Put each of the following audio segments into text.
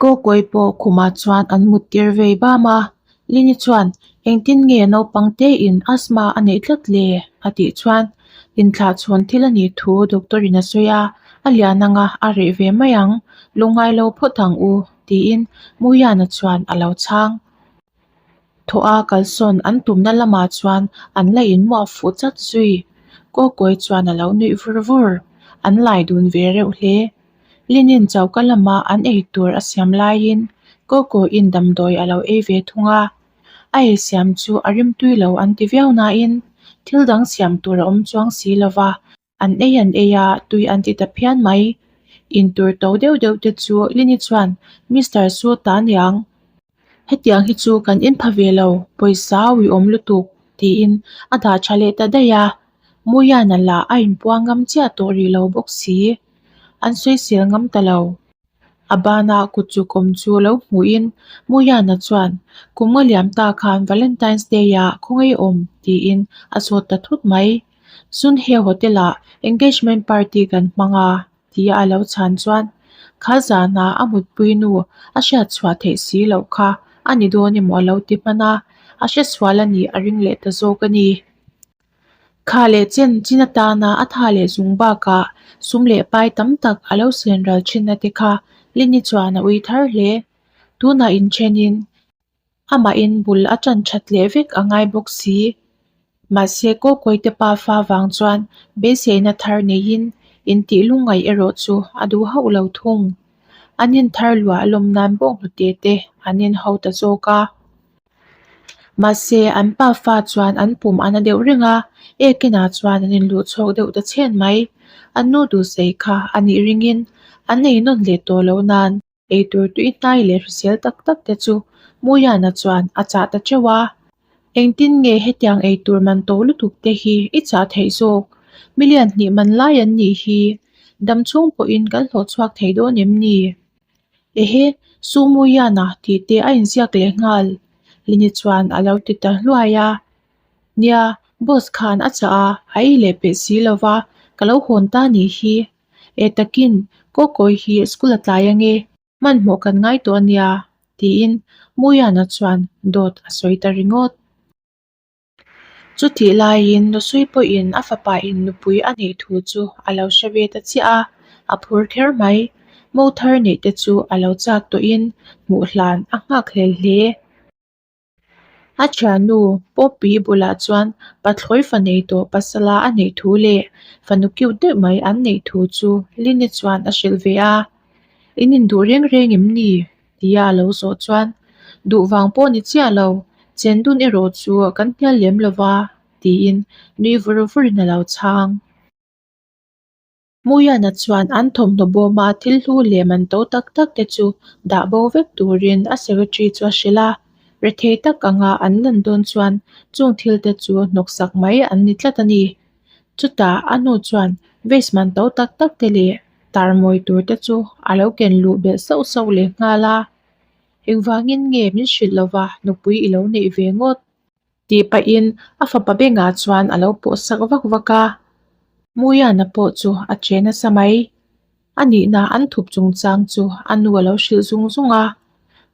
Kawkawi pawh khumah chuan an mut tir vei bam a, Lini chuan engtin nge naupang tein asthma a neih tlat le? a tih chuan inthlah chhawn thil a nih thu doctor in a sawi a, a lian anga a reh ve mai ang, lungngai lo phawt ang u tiin Muiana chuan a lo chhang. Thawh a kalsawn an tumna lamah chuan an la inmuah fuh chat zui. Kawkawi chuan a lo nuih vur vur, an lai dun ve reuh hle. Linin choka lama an ei tur a siam laiin Kawkawiin damdawi a lo ei ve thung a, a ei siam chu a rimtui lo an ti viau nain thil dang siam tur a awm chuang si lo va, An ei an ei a, tui an ti ta phian mai. Intur to deuh deuh te chu Lini chuan Mister Su ta niang. Hetiang hi chu kan in pha ve lo, pawisa uiawm lutuk tiin a dah tha leh ta daih a. Muiana lah a inpuang ngam chiah tawh rih lo bawk si. An sawisel ngam ta lo. A bana kut chuk awm chu lo hmuhin Muiana chuan, Kum nga liam ta khan Valentine's Day-ah khawngaih awm tiin a zawt ta thut mai. Sunheo Hotel-ah engagement party kan hmang a tia a lo chhan chuan kha zanah a mutpui nu a hriat chhuah theih si loh kha a ni dawn emaw a lo ti hman a, a hresual a nih a ring leh ta zawk a ni. Kha leh chen chin atana a tha leh zung bakah sum leh pai tam tak a lo sen ral thinna te kha Lini chuan a ui thar hle. Tunah inthenin amahin bul a tan that leh vek a ngai bawk si. Mahse Kawkawite pa fa vang chuan beiseina thar neiin intih lungngaih erawh chu a duh hauh lo thung. An inthar luah lawm nan bawnghnute te an inho ta zawk a. Mahse, an pa fa chuan an pum a na deuh reng a, ekinah chuan an inluh chhawk deuh ta chhen mai. An nu duhsei kha a nih ringin an ei nawn leh tawh loh nan eitur tui hnai leh hrisel tak tak te chu Muiana chuan a chah ta teuh a. Engtin nge hetiang eitur man to lutuk te hi i chah theih zawk? Million hnih man lai an nih hi dam chhung pawhin kan hlawh chhuak thei dawn em ni? Ehe, Sumuiana tih te a inziak leh nghal. Lini chuan a lo ti ta hluai a. Nia, boss khan a chah a, a ei leh peh si lo va, ka lo hawn ta nih hi. E takin, Kawkawi hi school a tlai ange, hmanhmawh kan ngai tawh a nia, tiin Muiana chuan dawt a sawi ta ringawt. Chutih laiin Nusui pawhin a fapa in nupui a neih thu chu a lo hre ve ta chiah a, a phur kher mai. Mo thar neih te chu a lo chak tawhin hmuh hlan a nghak hlel hle. A thiannu Poppy bulah chuan pathlawi fa nei tawh pasala a neih thu leh fanu cute deuh mai an neih thu chu Lini chuan a hrilh ve a, In induh reng reng em ni? Tia a lo zawh chuan, Duh vang pawh ni chiah lo, chen dun erawh chu kan hnial lem lo va, tiin nui vur vurin a lo chhang. Muiana chuan an thawmhnaw bawma thil hlu leh man to tak tak te chu dah bo vek turin a secretary chu a hrilh a, rethei tak anga an lan dawn chuan chung thil te chu hnawksak mai an ni tlat a ni. Chutah a nu chuan vase man to tak tak te leh tar mawi tur te chu a lo ken luh belh sauh sauh leh nghal a, engvangin nge min hrilh lova nupui i lo neih ve ngawt? Tih pahin a fapa bengah chuan a lo pawh sak vak vak a, Muiana pawh chu a che nasa mai. A nihna an thup chungchang chu a nu a lo hrilh zung zung a,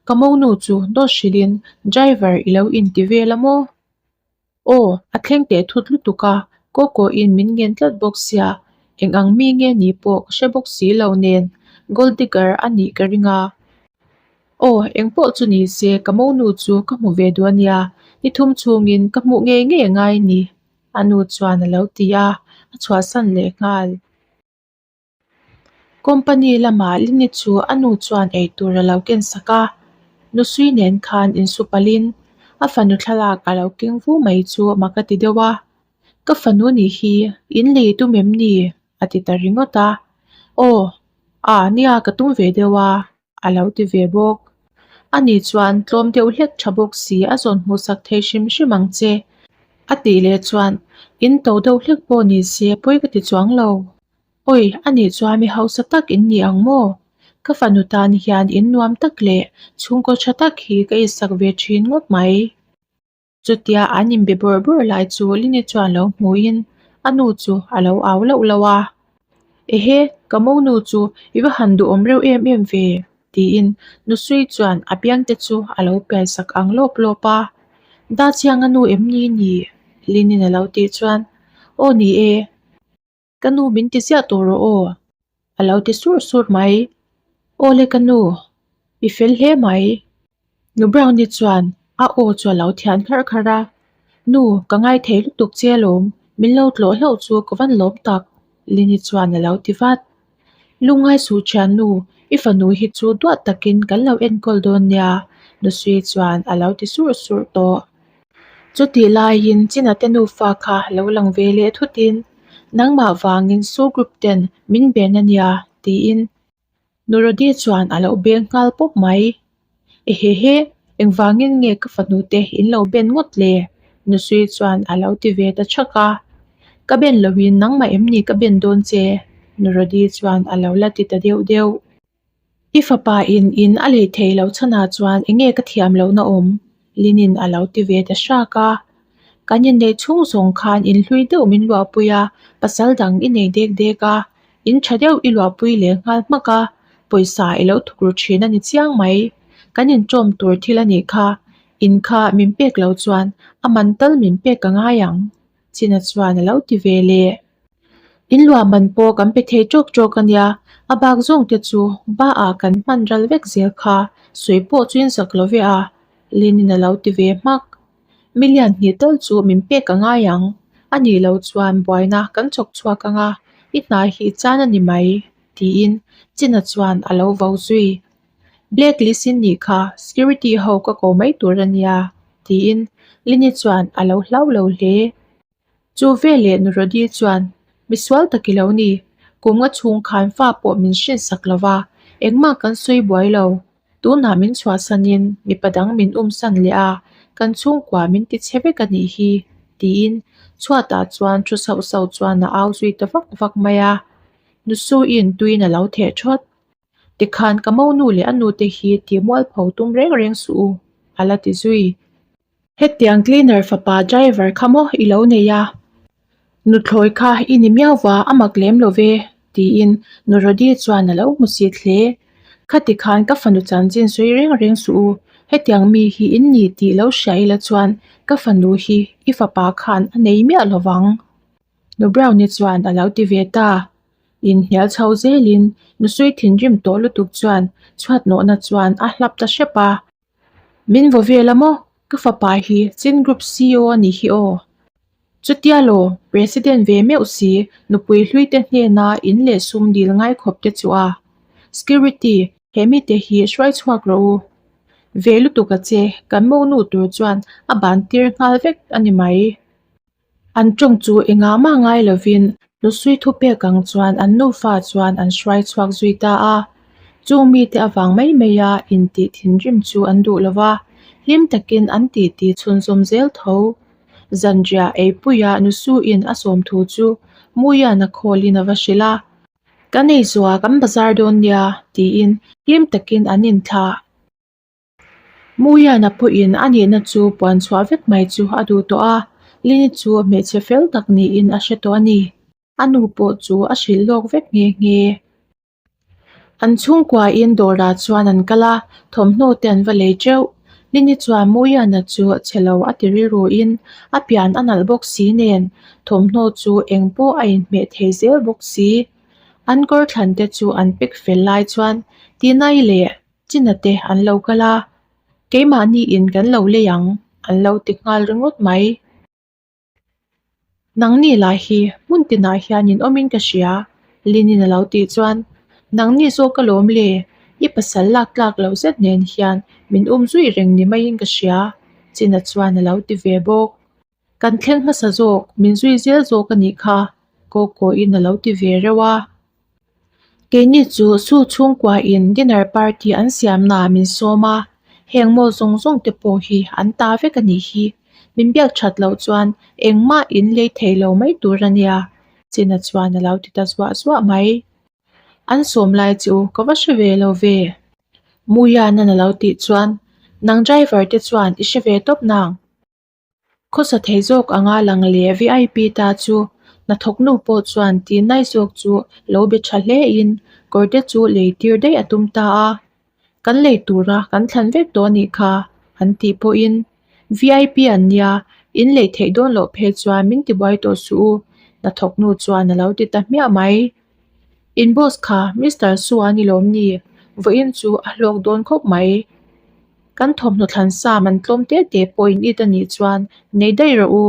Ka monu chu dawt hrilhin driver i lo inti vel a maw? Aw, a thleng teh thut lutuk a, Kawkawiin min ngen tlat bawk sia, eng ang mi nge ni pawh ka hre bawk si lo nen, gold digger a nih ka ring a. Aw, eng pawh chu ni se ka monu chu ka hmu ve duh a nia, ni thum chhungin ka hmuh ngei ngei a ngai ni, a nu chuan a lo ti a, a chhuahsan leh nghal. Company lamah Lini chu a nu chuan eitur a lo ken sak a, Nusui nen khan insupalin a fanu thlalak a lo keng vu mai chu mak a ti deuh a, Ka fanu nih hi in lei tum em ni? a ti ta ringawt a, Aw, a nia ka tum ve deuh a, a lo ti ve bawk. Ani chuan tlawm deuh hlek tha bawk si a zawn hmuhsak thei hrim hrim ang che. A tih leh chuan in to deuh hlek pawh ni se pawi ka ti chuang lo. Awi, ani chuan mi hausa tak in ni ang maw? Ka fanu tan hian in nuam tak leh chhungkaw tha tak hi ka isak ve thin ngawt mai. Chutia an inbe bawrh bawrh lai chu Lini chuan lo hmuhin a nu chu a lo au lauh lauh a, Ehe, ka monu chu i va han duhawm reuh em em ve. Tiin Nusui chuan a biang te chu a lo piai sak ang lawp lawp a. Dachianga nu em ni ni? Linin a lo tih chuan, Aw ni e, ka nu min ti ziah tawh rawh aw, a lo ti sur sur mai. Aw le ka nu, i fel hle mai. Nu Brownie chuan a aw chu a lo thian kharh kharh a, Nu, ka ngaithei lutuk che alawm, min lo tlawh hlauh chu ka van lawm tak, Lini chuan a lo ti vat. Lungngai suh thian nu, i fanu hi chu duat takin kan lo enkawl dawn nia, Nusui chuan a lo ti surh surh tawh. Chutih laiin China te nufa kha lo lang ve leh thutin, Nangmah vangin Su group ten min ben a nia, tiin Nurodi chuan a lo beng nghal pawp mai. Ehehe, engvangin nge ka fanu te in lo ben ngawt le? Nusui chuan a lo ti ve ta chhak a. Ka ben loin nangmah em ni ka ben dawn che? Nurodi chuan a lo la ti ta deuh deuh. I fapa in in a lei thei lo chhanah chuan enge ka thiam lohna awm? Linin a lo ti ve ta hrak a. Kan inneih chhung zawng khan in hlui deuh min luahpui a, pasal dang i nei dek dek a, In tha deuh i luahpui leh nghal hmak a, pawisa i lo thuk ru thin a ni chiang mai. Kan inṭawm tur thil a nih kha, in kha min pek lo chuan a man tal min pek ka ngai ang, China chuan a lo ti ve leh. In luah man pawh kan pe thei ṭawk ṭawk a nia, a bak zawng te chu ba ah kan hman ral vek zel kha, sawi pawh chu in zak lo ve a, Linin a lo ti ve hmak. Million hnih tal chu min pek a ngai ang. A nih loh chuan buaina kan chawk chhuak ang a, i hna hi i chan a ni mai, tiin China chuan a lo vo zui. Black list in nih kha security ho ka ko mai tur a nia, tiin Lini chuan a lo hlau lo hle. Chu veleh Nurodi chuan, Misual tak i lo ni, kum nga chhung khan fa pawh min hrinsak lo va, engmah kan sawi buai lo. Tunah min chhuahsanin mipa dang min umsan leh a, kan chhungkua min ti chhe vek a nih hi, tiin chhuatah chuan thu sauh sauh chuan a au zui ta vak vak mai a. Nusuiin tuiin a lo theh thawt. Tikhan ka monu leh a nute hi tihmualpho tum reng reng suh u, a la ti zui. Hetiang cleaner fapa driver kha maw i lo nei a? Nuthlawi kha i ni miau va a mak lem lo ve, tiin Nu Rody chuan a lo hmu sit hle. Khati khan ka fanu chanchin sawi reng reng suh u, hetiang mi hi in ni tih lo hria ila chuan ka fanu hi i fapa khan a nei miah lo vang. Nu Brownie chuan a lo ti ve ta. Inhnial chho zelin nusui thinrim tawh lutuk chuan chhuat nawhna chuan a hlap ta hrep a. Min vaw vel a maw? Ka fapa hi Chin Group CEO a nih hi aw. Chutia law, President ve meuh si, nupui hlui te hnena in leh sum dil ngai khawp te chu a. Security, he mite hi hruai chhuak rawh u. Ve lutuk a che, kan monu tur chuan a ban tir nghal vek a ni mai. An tawng chu engah mah ngai lovin Lusui thupek ang chuan an nufa chuan an hruai chhuak zui ta a. Chung mite avang mai maia intih thinrim chu an duh lo va, hlim takin an titi chhunzawm zel tho. Zanriah eipuia Nusuin a sawm thu chu Muian a khawlin a va hrilh a. Kan eizuah kan bazar dawn nia, tiin hlim takin an inthlah. Muiana pawhin a nihna chu puan chhuah vek mai chu a duh tawh a, Lini chu hmeichhe fel tak niin a hre tawh a ni. A nu pawh chu a hrilh lawk vek nghe nghe. An chhungkuain dawrah chuan an kal a, thawmhnaw te an va lei teuh. Lini chuan Muiana chu chhe lo a ti rilruin a pian a nalh bawk si nen thawmhnaw chu eng pawh a inhmeh thei zel bawk si. An kawr thlan te chu an pek fel lai chuan Tinai leh China te an lo kal a, keimahni in kan lo lei ang an lo ti nghal ringawt mai. Nangni lah hi hmun tinah hian in awmin ka hria, Linin a lo tih chuan nangni zawk ka lawm le, i pasal lak tlak loh zet nen hian min um zui reng ni maiin ka hria, China chuan a lo ti ve bawk. Kan thleng hmasa zawk, min zui zel zawk a nih kha, Kawkawiin a lo ti ve reuh a. Keini chu Su chhungkuain dinner party an siamnaah min sawm a, heng maw zawng zawng te pawh hi an ta vek a nih hi. Min biak that loh chuan engmah in lei thei lo mai tur a nia, China chuan a lo ti ta zuah zuah mai. An sawm lai chu ka va hre ve lo ve. Muianan a lo tih chuan, Nang driver te chuan i hre ve tawp nang? Khawsa thei zawk anga lang leh vip ta chu hnathawk nu pawh chuan tih nai zawk chu lo be tha hle in kawr te chu lei tir daih a tum ta a. Kan lei tura kan thlan vek tawh a nih kha, an tih pawhin VIP an nia, in lei theih dawn loh phei chuan min tibuai tawh suh u, hnathawk nu chuan a lo ti ta hmiah mai. In boss kha Mister Su a ni lawm ni? Vawiin chu a hlawk dawn khawp mai. Kan thawmhnaw thlan sa man tlawm te te pawh in it a nih chuan nei daih rawh u,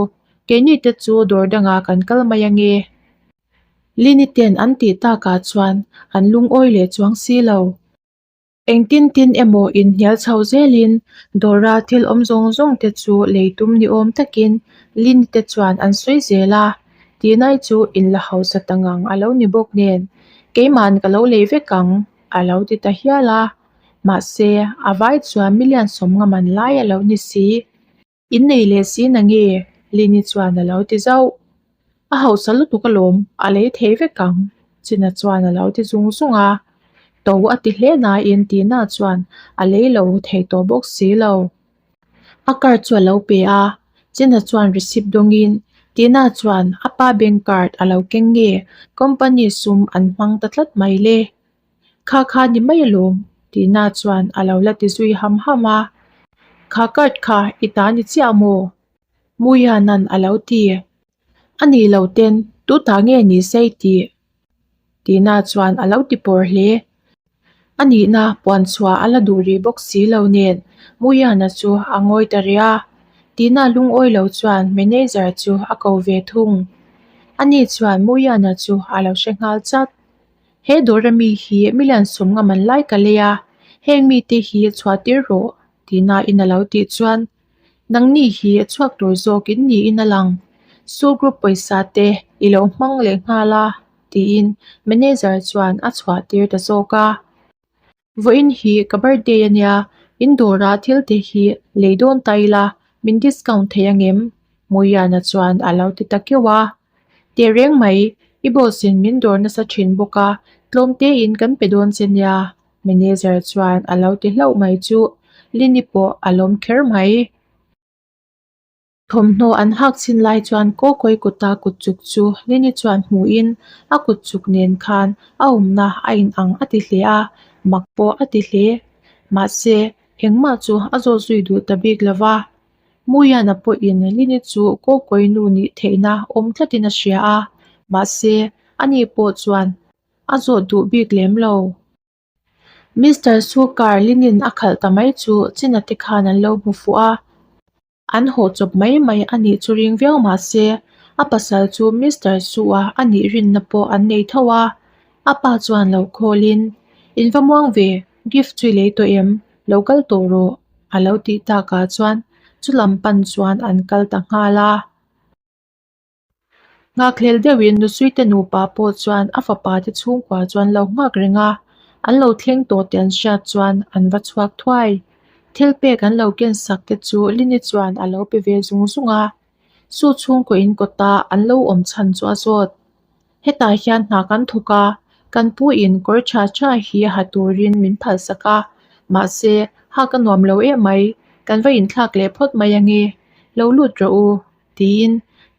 keini te chu dawr dangah kan kal mai ange. Lini ten an tih takah chuan an lungawi leh chuang si lo. Engtin tin emaw inhnial chho zelin dawra thil awm zawng zawng te chu lei tum ni awm takin Lini te chuan an sawi zel a, Tinai chu inla hausa ta ngang a lo ni bawk nen keima'n ka lo lei vek ang a lo ti ta hial a, mahse a vai chuan million sawmnga man lai a lo ni si. In nei leh si na nge? Lini chuan a lo ti zauh. A hausa lutuk alawm, a lei thei vek ang, China chuan a lo ti zung zung a. To a ti hle nain Tina chuan a lei lo thei tawh bawk si lo. A card chu a lo pe a, China chuan receipt dawngin Tina chuan a pa bank card a lo keng nge company sum an hmang ta tlat mai le. Kha kha ni mai alawm, Tina chuan a lo la ti zui ham ham a. Kha card kha i ta ni chiah maw? Muiana'n a lo ti. A nih lo ten tu ta nge ni sei tih? Tina chuan a lo ti pawr hle. A nihna puan chhuah a la duh rih bawk si lo nen Muiana chu a ngawi ta rih a. Tina lungawi lo chuan manager chu a ko ve thung. Ani chuan Muiana chu a lo hre nghal chat. He dawr ami hi million sawmnga man lai ka lei a, heng mite hi chhuah tir rawh tihna in a lo tih chuan nangni hi chhuak tur zawk in niin a lang. Su group pawisa te i lo hmang leh nghal a tiin manager chuan a chhuah tir ta zawk a. Vawiin hi ka birthday a nia, in dawrah thil te hi lei dawn ta ila min discount thei angem? Muiana chuan a lo ti ta keuh a. Tehreng mai, i boss in min dawr nasa thin bawk a, tlawm tein kan pe dawn che nia, manager chuan a lo ti hlauh mai chu Lini pawh a lawm kher mai. Thawmhnaw an hak chhin lai chuan Kawkawi kuta kut chuk chu Lini chuan hmuhin a kut chuk nen khan a awmna a inang a ti hle a, mak pawh a ti hle. Mahse, engmah chu a zawt zui duh ta bik lo va. Muiana pawhin Lini chu Kawkawi nu nih theihna awm tlatin a hria a, mahse, ani pawh chuan a zawt duh bik lem lo. Mister Sukar Linin a khalh ta mai chu China te khan an lo hmu fuh a. An haw chawp mai mai a nih chu ring viau mah se, a pasal chu Mister Su-a a nih rinna pawh an nei tho a. A pa chuan lo khawlin, In va muang ve, gift chu i lei tawh em? Lo kal tawh rawh, a lo tih takah chuan chulam pan chuan an kal ta nghal a. Nghakhlel deuhin Nusuite nupa pawh chuan a fapa te chhungkua chuan lo nghak reng a, an lo thleng tawh tih an hriat chuan an va chhuak thuai. Thil pek an lo ken sak te chu Lini chuan a lo pe ve zung zung a, Su chhungkaw in kawta an lo awm chhan chu a zawt. Hetah hian hna kan thawk a, kan pu in kawr tha tha hi ha turin min phalsak a, mahse hak a nuam lo em mai, kan va inthlak leh phawt mai ange, lo lut rawh u. Tiin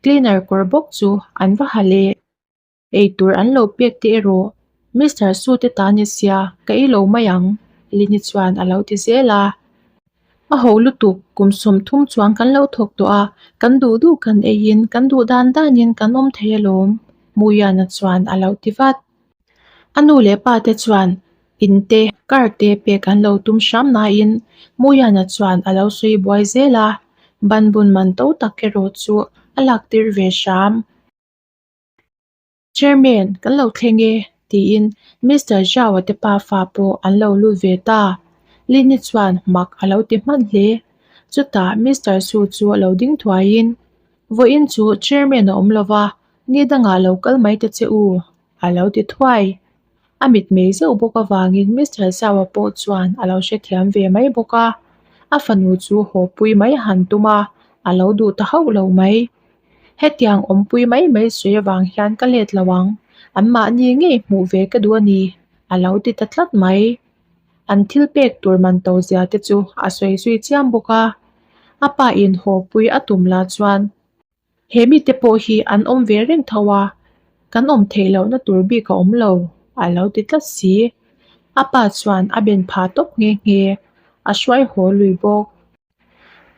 cleaner kawr bawk chu an va ha leh. Eitur an lo pek te erawh Mister Su te ta ni sia ka ei lo mai ang Lini chuan a lo ti zel a. A ho lutuk kum 30 chuang kan lo thawk tawh a, kan duh duh kan eiin kan duh dan danin kan awm thei alawm Muiana chuan a lo ti vat. A nu leh pa te chuan in te car te pek an lo tum hram nain Muiana chuan a lo sawi buai zel a, ban bun man to tak erawh chu a lak tir ve hram. Chairman, kan lo thleng e, tiin Mister Zhao-a te pafa pawh an lo lut ve ta. Lini chuan mak a lo ti hman hle. Chutah Mister Su chu a lo ding thuaiin, Vawiin chu chairman a awm lo va, ni dangah lo kal mai ta che u, a lo ti thuai. A mitmei zeuh bawk avangin Mister Zhao-a pawh chuan a lo hrethiam ve mai bawk a, a fanu chu haw pui mai han tum a, a lo duh ta hauh lo mai. Hetiang awmpui mai mai sawi avang hian ka let lo ang, anmahni ngei hmuh ve ka duh a ni, a lo ti ta tlat mai. An thil pek tur man to zia te chu a sawi zui chiam bawk a, a pa in haw pui a tum lah chuan he mite pawh hi an awm ve reng tho a, kan awm theih lohna tur bik a awm lo, a lo ti tlat si. A pa chuan a ben pha tawp nghe nghe. A hruai haw lui bawk.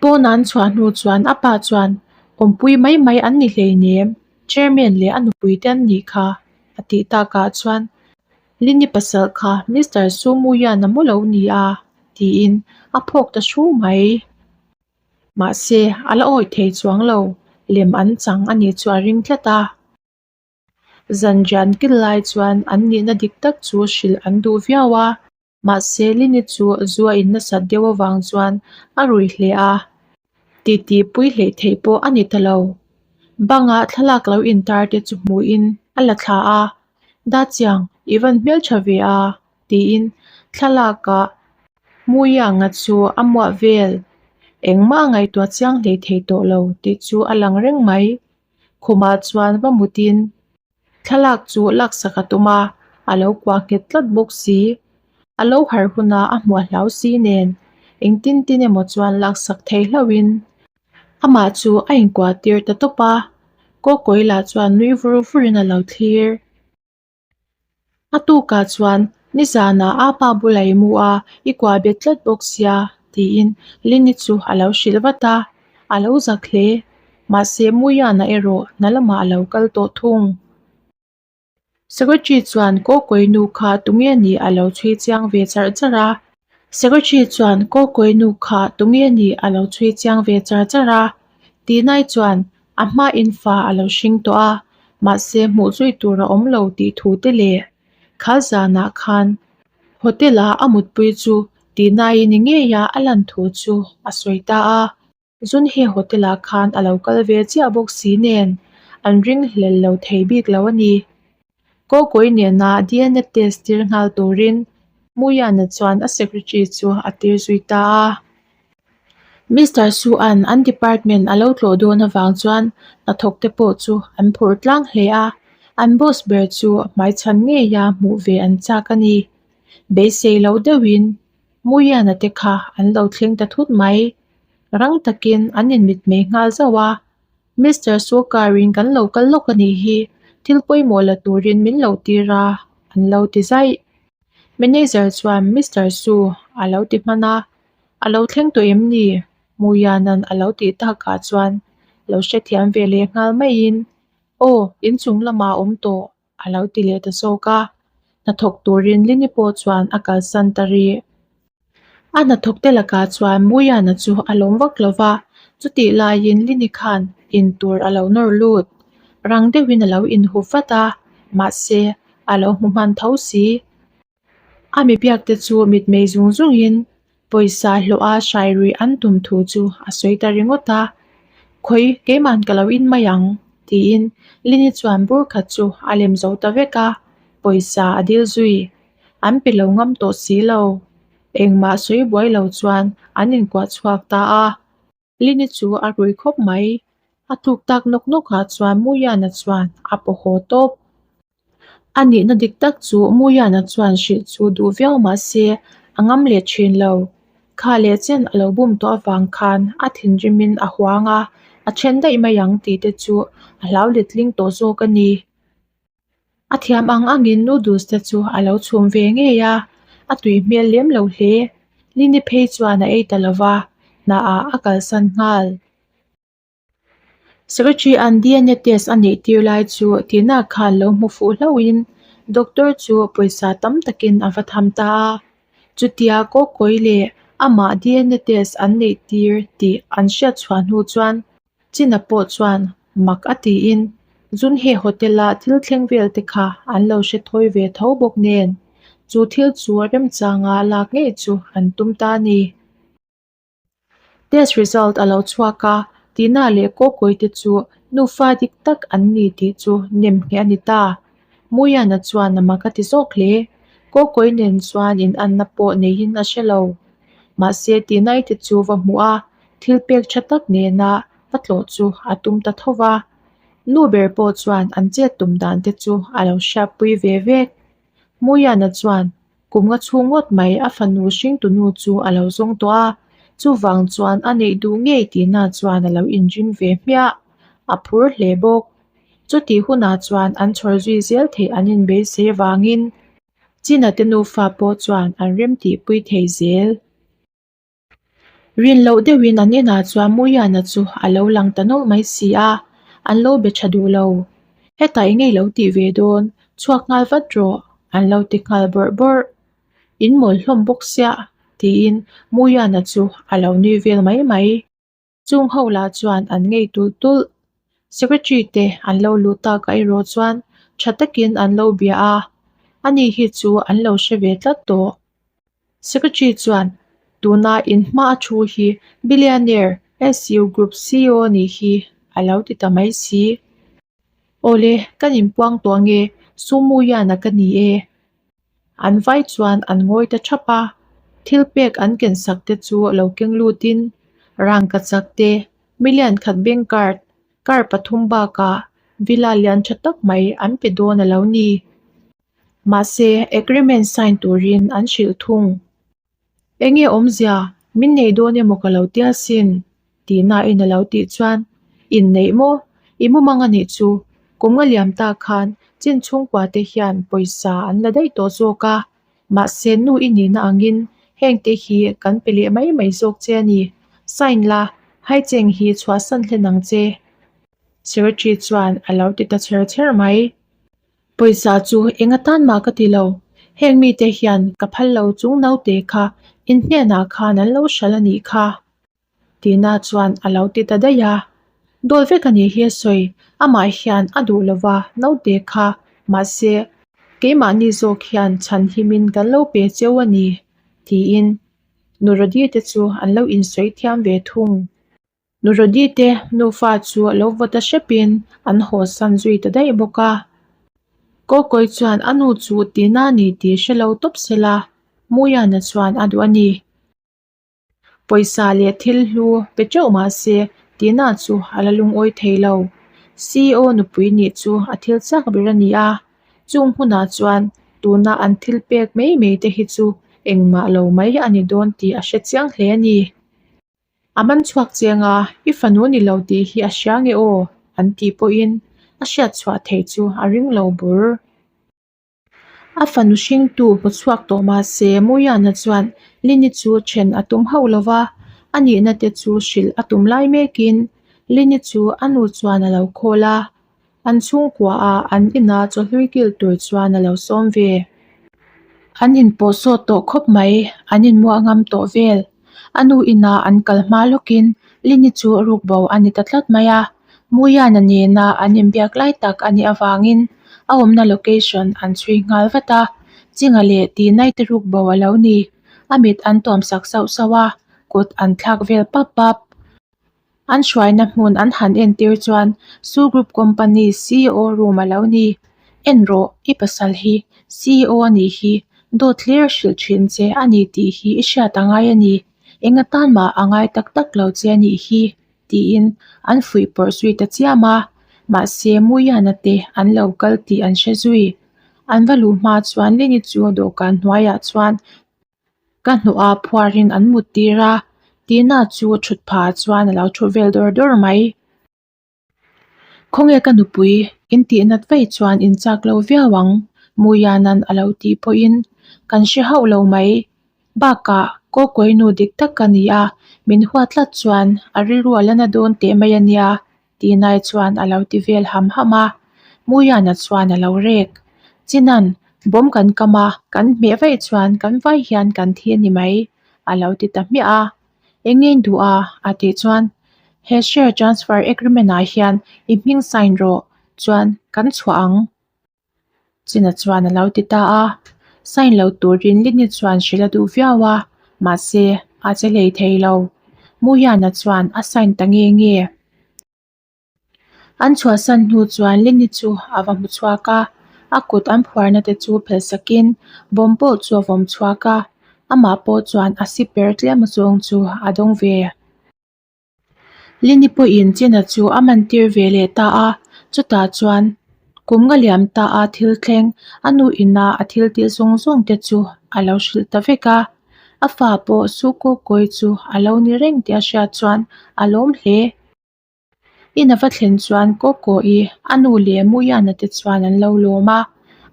Pawn an chhuah hnu chuan a pa chuan awmpui mai mai an ni hleinem, Chairman leh a nupui te an nih kha a tih takah chuan Lini pasal kha Mister Sumuian a maw lo ni a tiin a phawk ta hru mai. Mahse a la awih thei chuang lo, lem an chang a nih chu a ring tlat a. Zanrian kil lai chuan an nihna dik tak chu hrilh an duh viau a. Mahse, Lini chu zu a in nasat deuh avang chuan a rui hle a, titi pui hleih theih pawh a ni ta lo. Bangah thlalak lo intar te chu hmuhin a la thla a, Dachiang, i van hmeltha ve a? tiin thlalakah Muianga chu a muah vel. Engmah a ngaihtuah chiang hlei thei tawh lo tih chu a lang reng mai. Khumah chuan va mutin Thlalak chu laksak a tum a, a lo kuah nghet tlat bawk si. A lo harh huna a hmuh a hlau si nen, engtin tin emaw chuan laksak thei hlauhin amah chu a inkuah tir ta tawp a, Kawkawi lah chuan nui vur vurin a lo thlir. A tukah chuan nizanah a pa bulah i mu a, i kuah bet tlat bawk sia tiin Lini chu a lo hrilh vat a, a lo zak hle. Mahse Muiana erawh hna lamah a lo kal tawh thung. Secretary chuan Kawkawi nu kha tunge nih a lo chhui chiang ve char char a. Secretary chuan Kawkawi nu kha tunge nih a lo chhui chiang ve char char a. Tinai chuan a hmain fa a lo hring tawh a, mahse hmuh zui tur a awm lo tih thu te leh kha zanah khan hotel-a a mutpui chu Tinai ni ngeia a lan thu chu a sawi ta a. Zunhe hotel-ah khan a lo kal ve chiah bawk si nen an ring hlel lo thei bik lo a ni. Kawkawi nena DNA test tir nghal turin Muyana chuan a secretary chu a tir zui ta a. Mister Su-a'n an department a lo tlawh dawn avang chuan hnathawk te pawh chu an phur tlang hle a, an boss ber chu hmaichhan ngeia hmuh ve an chak a ni. Beisei lo deuhin Muiana te kha an lo thleng ta thut mai. Rang takin an inmitmei nghal zauh a, Mister Sawrkarin kan lo kal lawk a nih hi, thil pawimawh la turin min lo tir a, an lo ti zaih. Manager chuan Mister Su a lo ti hman a, A lo thleng tawh em ni? Muiana'n a lo tih takah chuan lo hrethiam ve leh nghal maiin, Aw, inchung lamah a awm tawh, a lo ti leh ta zawk a, hnathawk turin Lini pawh chuan a kalsan ta rih. A hnathawk te lakah chuan Muiana chu a lawm vak lo va, chutih laiin Lini khan in tur a lo nawr lut. Rang deuhin a lo inhup vat a, mahse a lo hmu hman tho si. A mi biak te chu mitmei zung zungin pawisa hlawha hrai ruih an tum thu chu a sawi ta ringawt a, Khawi keiman ka lo in mai ang tiin Lini chuan bur khat chu a lem zo ta vek a, pawisa a dil zui. An pe lo ngam tawh si lo. Engmah sawi buai lo chuan an inkuah chhuak ta a. Lini chu a rui khawp mai. A tluk tak nawk nawk ah chuan Muiana chuan a paw haw tawp. A nihna dik tak chu Muiana chuan hrilh chu duh viau mah se a ngam leh thin lo. Kha leh chen a lo bum tawh avang khan a thinrimin a huang a, a then daih mai ang tih te chu a hlau letling tawh zawk a ni. A thiam ang angin noodles te chu a lo chhum ve ngei a, a tui hmel lem lo hle. Lini phei chuan a ei ta lo va, hnaah a kalsan nghal. Secretary an DNA test a neih tir lai chu Tina khan lo hmu fuh hlauhin doctor chu pawisa tam takin a va tham ta a. Chutia Kawkawi leh amah DNA test an neih tir tih an hriat chhuah hnu chuan China pawh chuan mak a tiin Zunhe Hotel-a thil thleng vel te kha an lo hre thawi ve tho bawk nen, chu thil chu remchanga lak ngei chu an tum ta a ni. Test result a lo chhuak a, Tina leh Kawkawi te chu nufa dik tak an ni tih chu nem ngheh a ni ta. Muiana chuan a mak a ti zawk hle. Kawkawi nen chuan inanna pawh neiin a hre lo. Mahse Tinai te chu va hmuh a, thil pek tha tak nena va tlawh chu a tum ta tho va. Nu ber pawh chuan an chet tum dan te chu a lo hriatpui ve vek. Muiana chuan kum nga chhung ngawt mai a fanu hringtunu chu a lo zawng tawh a, chuvang chuan a neih duh ngei tihna chuan a lo inring ve hmiah. A phur hle bawk. Chutih hunah chuan an chhawr zui zel theih an inbeisei avangin. China te nufa pawh chuan an remtihpui thei zel. Rin loh deuhin an inah chuan Muyana chu a lo lang ta nawlh mai si a, an lo be tha duh lo. Hetah eng nge i lo tih ve dawn? Chhuak nghal vat rawh, an lo ti nghal bawrh bawrh. In mawl hlawm bawk siah, tiin Muyana chu a lo nui vel mai mai. Chung ho lah chuan an ngei tulh tulh. Secretary te an lo luh takah erawh chuan tha takin an lo bia a, ani hi chu an lo hre ve tlat tawh. Secretary chuan tuna in hma a thu hi billionaire SU Group CEO nih hi a lo ti ta mai si. Awle, kan inpuang tawh ange, Sumu Yana ka ni e. An vai chuan an ngawi ta thap a, thil pek an ken sak te chu lo keng lutin rangka chak te, million khat bank card, car pathum bakah villa lian tha tak mai an pe dawn a lo ni. Mahse, agreement sign turin an hrilh thung. Enge awmzia, min nei dawn emaw ka lo tia sin? Tihnain a lo tih chuan, Inneih maw? I mumang a nih chu. Kum nga liam ta khan chin chhungkua te hian pawisa an la daih tawh zawk a, mahse nu i nihna angin heng te hi kan pe leh mai mai zawk che a ni. Sign la, haicheng hi chhuahsan hlen ang che. Secretary chuan a lo ti ta chher chher mai. Pawisa chu eng atan mah ka ti lo, heng mite hian ka phal lo chung naute kha in hnenah khan an lo hralh a nih kha. Tina chuan a lo ti ta daih a, Dawl vek a nih hi a sawi, amah hian a duh lo va naute kha, mahse keimahni zawk hian chhan himin kan lo pe cheu a ni, tiin Nurodi te chu an lo insawi thiam ve thung. Nurodi te nufa chu lo vaw ta hrepin an haw san zui ta daih bawk a. Kawkawi chuan a nu chu tina ni tih hre lo tawp sela, Muyana chuan a duh a ni. Pawisa leh thil hlu pe teuh mah se tina chu a la lungawi thei lo. CEO nupui nih chu a thil chak ber a ni a, chung hunah chuan tuna an thil pek mai mai te hi chu engmah lo mai a ni dawn tih a hre chiang hle a ni. A man chhuak chiang a, i fanu ni lo tih hi a hria nge aw? an tih pawhin a hriat chhuah theih chu a ring lo bur. A fanu hringtu hmu chhuak tawh mah se Muyana chuan Lini chu then a tum hauh lo va, a nihna te chu hrilh a tum lai mekin Lini chu a nu chuan a lo khawl a, An chhungkua a an ina chawhlui kil tur chuan a lo sawm ve. An inpawh sawt tawh khawp mai, an inmuah ngam tawh vel. A nu ina an kal hma lawkin Lini chu rukbo a ni ta tlat mai a, Muyana nena an inbiak lai tak a nih avangin a awmna location an chhui nghal vat a, Chinga leh Tinai te rukbo a lo ni. A mit an tuam sak sauh sauh a, kut an thlak vel pap pap. An hruaina hmun an han entir chuan Su Group Company CEO room a lo ni. En rawh, i pasal hi CEO a nih hi, dawt hlir hrilh thin che a ni tih hi i hriat a ngai a ni. Eng atan mah a ngai tak tak lo che a nih hi, tiin an fuih pawrh zui ta chiam a. Mahse, Muyana te an lo kal tih an hre zui. An va luh hma chuan Lini chu dawhkan hnuaiah chuan Ka hnawh a phuarin an mut tir a, Tina chu thut phah chuan a lo thu vel dawr dawr mai. Khawnge ka nupui, in tih nat vaih chuan in chak lo viau ang, Muiana'n a lo tih pawhin kan hre hauh lo mai. Bakah, Kawkawi nu dik tak ka ni a, min huat tlat chuan a rilru a la na dawn teh mai a nia, Tinai chuan a lo ti vel ham ham a, Muyana chuan a lo rek. Chinan, bawm kan kam a, kan hmeh vaih chuan kan vai hian kan thi a ni mai, a lo ti ta hmiah a. Eng nge in duh a? a tih chuan, He share transfer agreement ah hian i hming sign rawh, chuan kan chhuah ang. China chuan a lo ti ta a, sign lo turin Lini chuan hrilh a duh viau a, mahse a che hlei thei lo. Muyana chuan a sign ta nge nge. An chhuahsan hnu chuan Lini chu a va hmu chhuak a, a kut an phuarna te chu phelh sakin bawm pawh chu a vawm chhuak a, amah pawh chuan a siper tlem zawng chu a dawng ve. Lini pawhin China chu a man tir ve leh ta a, chutah chuan kum nga liam ta a thil thleng a nu ina a thil tih zawng zawng te chu a lo hrilh ta vek a, a fa pawh Su Ko Kawi chu a lo ni reng tih a hriat chuan a lawm hle. In a va thlen chuan Ko Kawi a nu leh Muyana te chuan an lo lawm a.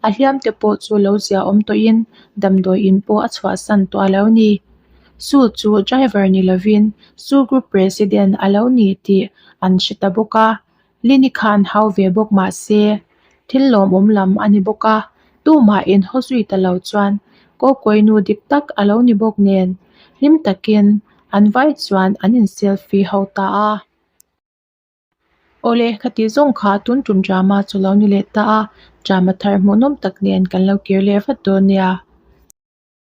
A hliam te pawh chu lo zia awm tawhin damdawi in pawh a chhuahsan tawh a lo ni. Su chu driver ni lovin Su Group President a lo ni tih an hre ta bawk a, Lini khan hau ve bawk mah se thil lawmawm lam a ni bawk a, tumah inhaw zui ta lo chuan Kawkawi nu dik tak a lo ni bawk nen hlim takin an vai chuan an in selfie ho ta a. Awle, khati zawng kha tun tum drama chu lo ni leh ta a, drama thar hmuhnawm tak nen kan lo kir leh vat dawn nia.